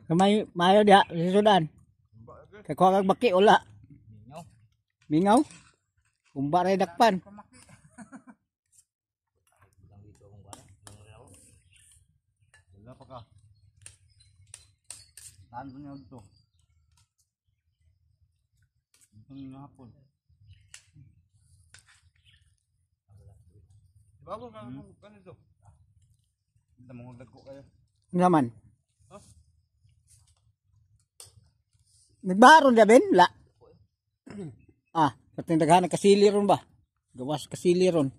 Kamay mayo diha sa sudan. Kay kuha kag baki wala. Mingaw. Umba ra dakpan. Wala pa ka. Taan ko niya dito. Itong hapon. Bago ka ganito. Hindi mo ko kayo. Naman. Nagbaron dia ben? La. Ah, pating daghan kasili ron ba? Gawas kasili ron.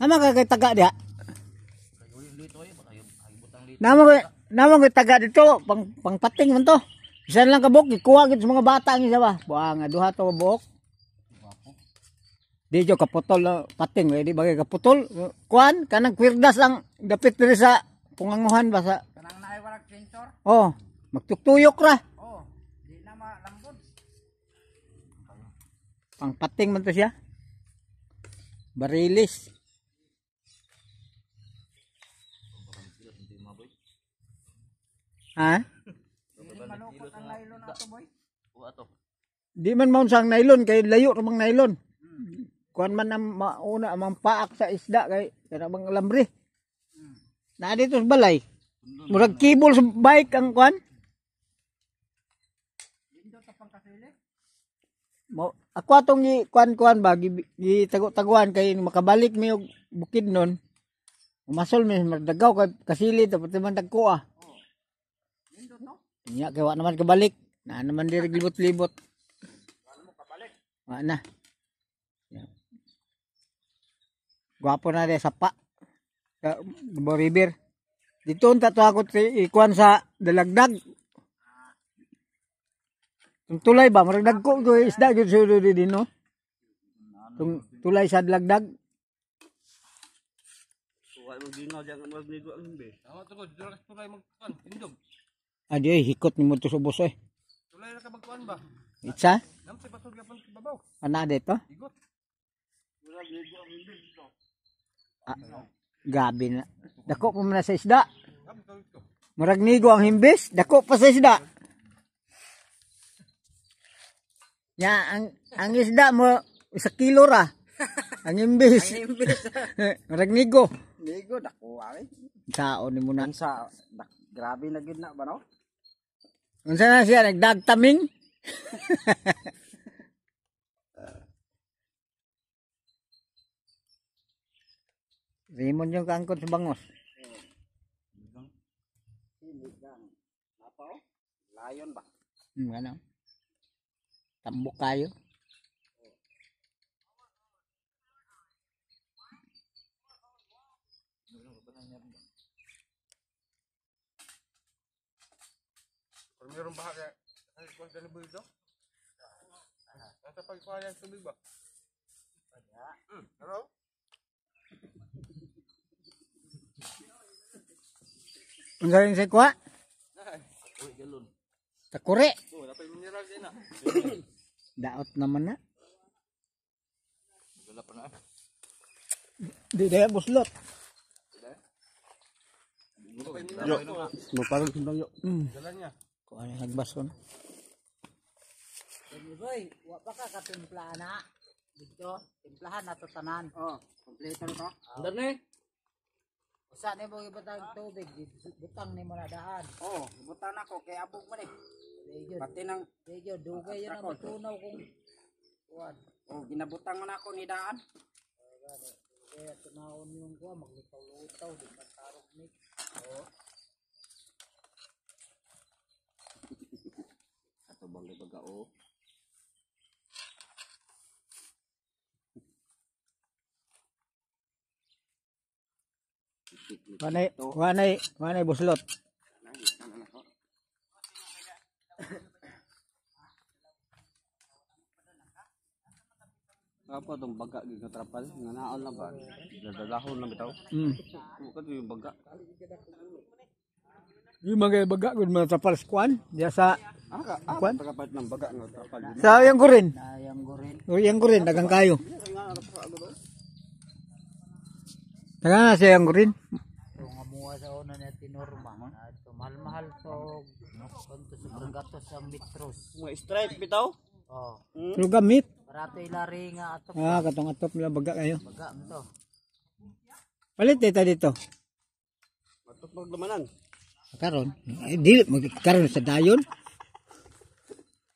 Nama ka kay taga diha? Nama kay taga dito, pang pangpating man to. Isa lang ka buok, gikuha gid sa mga bata ang isa ba. Buang duha to buok. Di jo kaputol pating, di bagay kaputol. Kuan kanang kwirdas ang dapit diri sa punganguhan ba sa kanang naay warag sensor. Oh, magtuktuyok ra. Oh, di na malambot. Pangpating man to siya. Barilis. Ha? Malukot ang nylon ato, boy. Di man maun sang nylon kay layo ra mang nylon. Kuan man ang mauna ang paak sa isda kay kana bang alambre. Na dito sa balay. Murag kibol sa bike ang kuan. Mo ako atong gi kuan-kuan ba gi tago-taguan kay makabalik mi og bukid nun. Umasol mi magdagaw kay kasili to pati man dagko ah. Nya kay wa naman kabalik. Na naman diri libot-libot. Wa na. Gwapo na de sapa. Sa River. Dito unta to ako ikuan sa dalagdag. Tung tulay ba murag dagko ko isda gyud sa din no. Tung tulay sa dalagdag. Ah, di hikot nimo to sa ubos eh. Tulay ra ka magkuan ba? Itsa? Namsay pasod gyapon sa babaw. Ana dito? Igot. Ah, gabi na. Dako pa man na sa isda. Murag nigo ang himbis, dako pa sa isda. Ya, ang isda mo isa kilo ra. Ang himbis. Ang himbis. Murag nigo. Nigo dako ay. Sao ni mo na. Unsa grabe na gid na ba no? Unsa na siya nagdagtaming? Rimon yung kaangkon sa bangos. Sinigang. Napa oh? Lion ba? Ano? Tambok kayo. Pero meron baha kaya ay kuan ka ni dito. Nasa pagkuha yan tubig ba? Hello? Unsa rin sa kuha? Takure. Oh, dapat mineral din na. Daot naman na. Wala pa na. Di daya buslot. Yo, maparang sundang yo. Dala niya. Kuha na nagbaso na. Boy, wa pa ka katimpla na. Dito, timplahan na to tanan. Oh, kompleto na to. Andar ni. Usa ni mo ibutang tubig, butang nimo na daan. Oh, butang nako kay abog man eh. Pati nang medyo dugay yun ang matunaw kung kuan. Oh, ginabutang man ako ni daan. Kaya tunawon yung kuan maglutaw-lutaw di man tarog ni. Oh. Ato bang baga o. Wanay buslot. Apa tong baga gyud nga trapal nga naon lang ba? Dadalahon lang bitaw. Bukan yung baga. Yung mga baga gud mga trapal sa kuan, diya sa Kuan? Tagapat ng baga nga trapal. Sa yang gurin. Yang gurin. Yang gurin dagang kayo. Taga na siya ang green. Ito nga muha sa una na tinorma. Ito mahal-mahal to. Kanto sobrang gatos ang metros. Mga stripe bitaw. Oh. Pero gamit. Barato ilari nga ato. Ah, katong atop nila baga kayo. Baga mo to. Palit dito dito. Matot maglamanan. Karon, eh, dili karon sa dayon.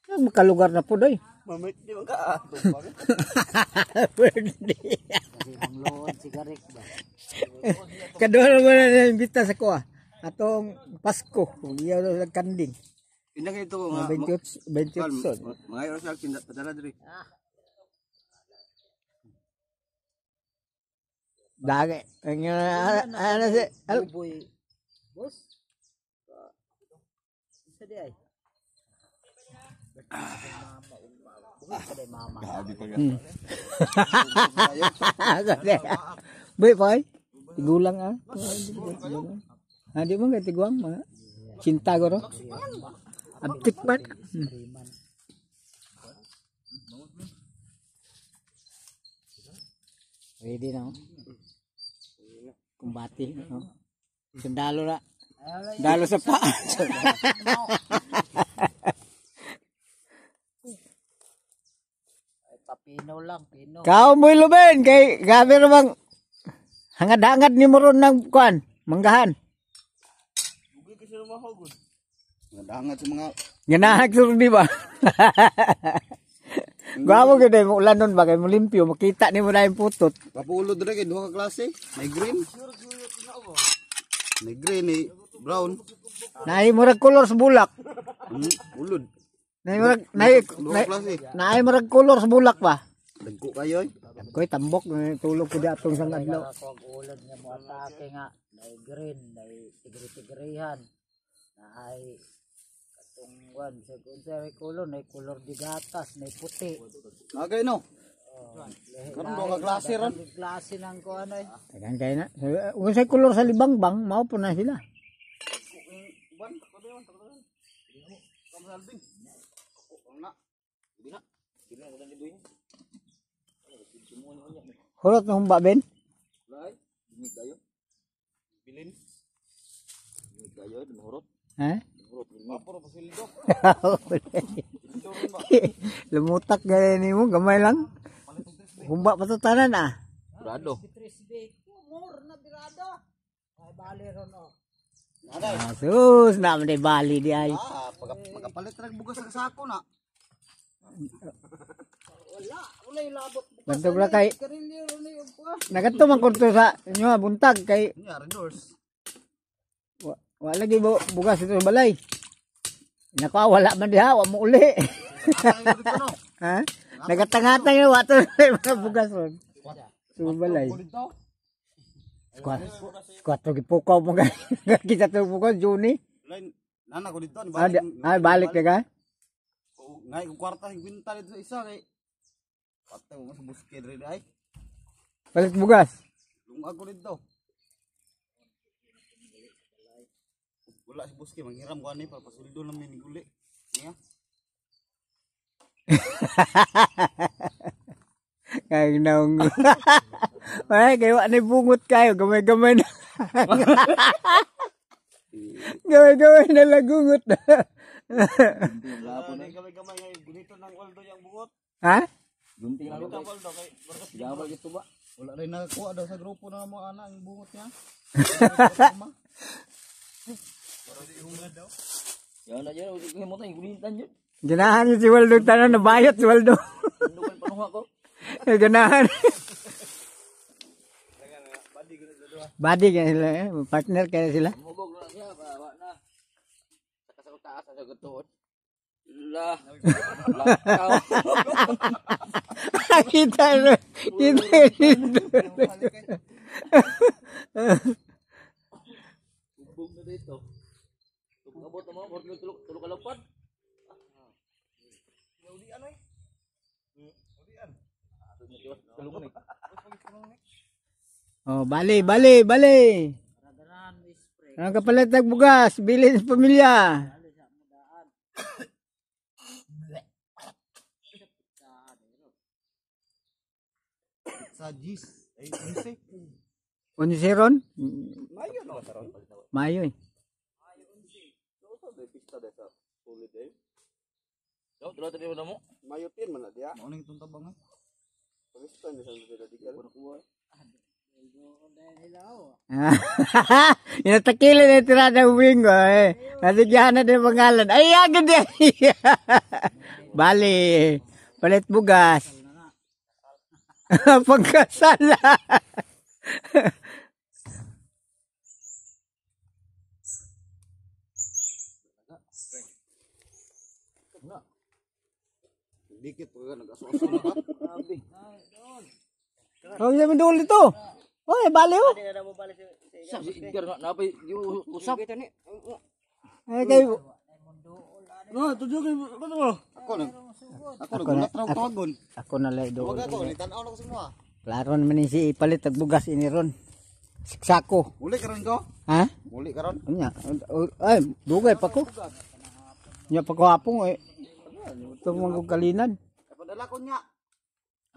Ang makalugar na po doy. Mamit di man ka. Ah. Pwede. Kasi mangloon si Garik ba. Kaduha mo na naimbita sa kuha. Atong Pasko, iyaw na sa kanding. Inang ito mga Mga 28, 28. Mga oras lang tinda padala diri. Dagi. Ang ano si al, Buboy. Boss. Isa di ay. Buhi pa day mama. Boy, boy. Tigulang ah. Ah, di mo kay tiguang mga cinta goro. Abtik man. Riman. Ready na oh. Kumbati no. Sundalo na. Dalo sa pa. Ay, papino lang, pino. Kao mo'y luben kay gabi ramang hangad-hangad ni mo ron ng kuan, manggahan. Nadangat sa mga Ganahag sur di ba? Gwapo gyud mo ulan nun ba kay mo limpyo makita nimo na yung putot. papulo diri kay duha ka klase. May green. May green eh, brown. Naay murag kolor sa bulak. Ulod. Naay murag naay Duha ka klase. naay murag kolor sa bulak ba. Dagko kayo eh. Koy tambok eh, tulog ko di atong sang adlaw. Ako ang ulod nga mo atake nga. Nay green, nay tigri-tigrihan. Nay katungwan sa unsa may kolor, nay kolor di gatas, nay puti. Nagay no. Oh, lahi- Karon duha ka klase ron. daghang klase ng kuan ay. Tagan kay na. Kung sa kolor sa libangbang mao po na sila. Hurot na humba ben. Bilin. Ha? Lumutak gaya ni mo, gamay lang. Humba pa to tanan ah. Brado. 3B. More na birado. Ay bali ron oh. Ah, sus, na man bali di ay. Ah, pag pagkapalit ra bugas sa sako na. Wala, wala labot. Bantog ra kay Karilyo ron ni og kuan. nagadto man kun to sa inyo ah, buntag kay Nya doors. wa lagi bugas ito sa balay. Nako wala man diha, wa mo uli. Ha? Nagatangatang yun, wa to mga bugas ron. Sa balay. Squat, squat to gipukaw mo gani. Kita to pukaw Juni. Line nana ko dito ni Ah, ah, balik na ka? Ngay ko kwarta 50 dito sa isa kay patay mo sa buske diri ay. Palit bugas. Lungag ko dito. Wala si buske manghiram ko ani para pasuldo lang mi guli. Niya. Kay naong. Ay, kay wa na bungot kayo, gamay-gamay na. Gamay-gamay na lagungot. Gamay-gamay ngay gunito ng waldo yang bungot. Ha? Gunting lang waldo kay wala rin nakakuha daw sa grupo na mo ana ang bungot niya. Ganahan si Waldo tanan nabayot si Waldo. Eh, ganahan. Body kaya sila eh. Partner kaya sila. Hubog na siya, ba na. Saka sa taas sa gatuon. La. Lakaw. Kita no. Kita dito. Hubog na dito. Tubog abot mo, tulog tulog tulog kalupad. Oh, bali, bali, bali. Ang kapalit ng bugas, bilin sa pamilya. Sa G's. Ay, ay. 11 ron? Mayo na sa ron. Mayo eh. Yo, tulo tayo na mo. Mayo tin man na diya. Mao ning itong tabang eh. Pagista ni sa sila digal. Inatakilin na tirada wingo eh. Natigyan na din pangalan. Ay, agad eh. Bali, palit bugas. Pagkasala. Dikit pa ka nag-aso-aso na ka. Huwag naman doon ito. Oy, bali oh. Sa si Edgar na napay usap. Ay, kayo. No, tudyo kay kato mo. Ako nag Ako nagulat ra og tawagon. Ako na lang doon. Wag ako ni tan-aw na ko sa imo ah. Klaro naman ni si ipalit ang bugas ini ron. Siksako. Muli karon ko. Ha? Muli karon. Unya. Ay, dugay pa ko. Nya pa ko hapong eh. Ito mga kalinan. Padala ko nya.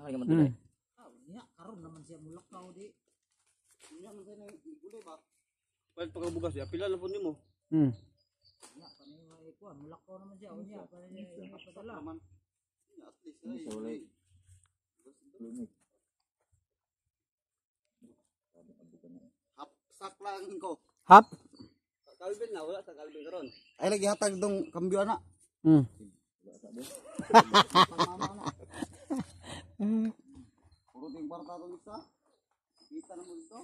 Ay, man dili. Nya karon naman siya mulakaw di. Nya man kay guli ba. Palit pa ka bugas ya. Pila na po nimo. Nya paano ikuan mulakaw naman siya unya para niya ipadala. Naman. Nya at least ay. Hapsak lang ko. Hap. Kalbin na wala sa kalbin karon. Ay lagi hatag dong kambyo ana. Puro ting kwarta tong isa. Kita na mo dito.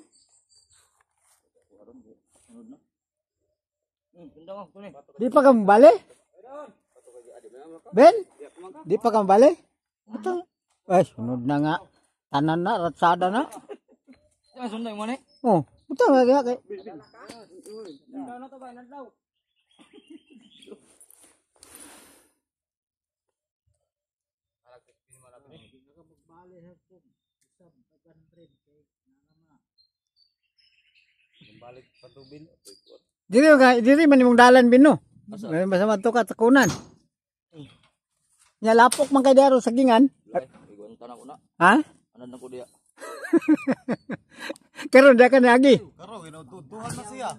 Sundang ako ni. Di pa ka mabali? Ben? Di pa ka mabali? Ito. Ay, sunod na nga. Tanan na, ratsada na. Ay, sundang mo ni. Oh, ito nga kaya kay. Balik patubin. Diri ka, diri man imong dalan bino. May basta madto ka takunan. Nya lapok man kay daro sa gingan. Ay, igwan tanan ko na. Ha? Anan na ko diya. Karon da ka niagi. Karo ginututuhan na siya.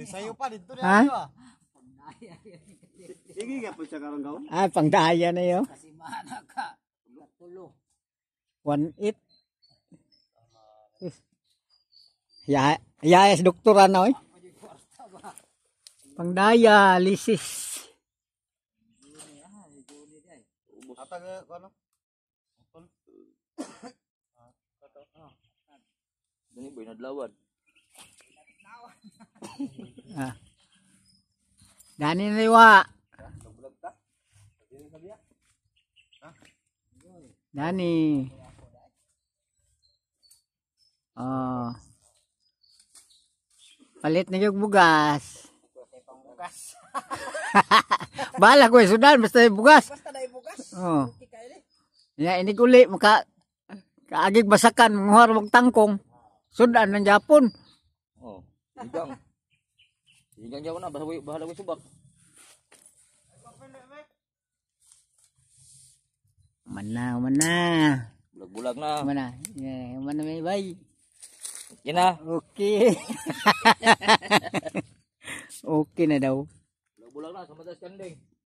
Sayo pa dito Ha? niya. Sige ka po siya karon gaw. Ay, pangdaya na yo. Kasi mana ka. Katulo. 1.8. Ya, ya es doktora na oy. Pangdaya, lisis. Hatag ko ano? Dani boy nadlawan. Ah. Dani na liwa. Dani. Oh. Palit na yung bugas. Bugas. Bala ko sudan basta yung bugas. Basta na bugas. Oh. Okay kayo ni. Ya ini guli maka kaagig basakan manguhar wag tangkong. Sudan ng Japon. Oh, higang. Higang jaw na bahala bahala ko subak. Mana mana. Bulag-bulag na. Mana. Ya, mana may bay. Yan na. Okay. Okay na daw. Bulag-bulag na sa matas kanding.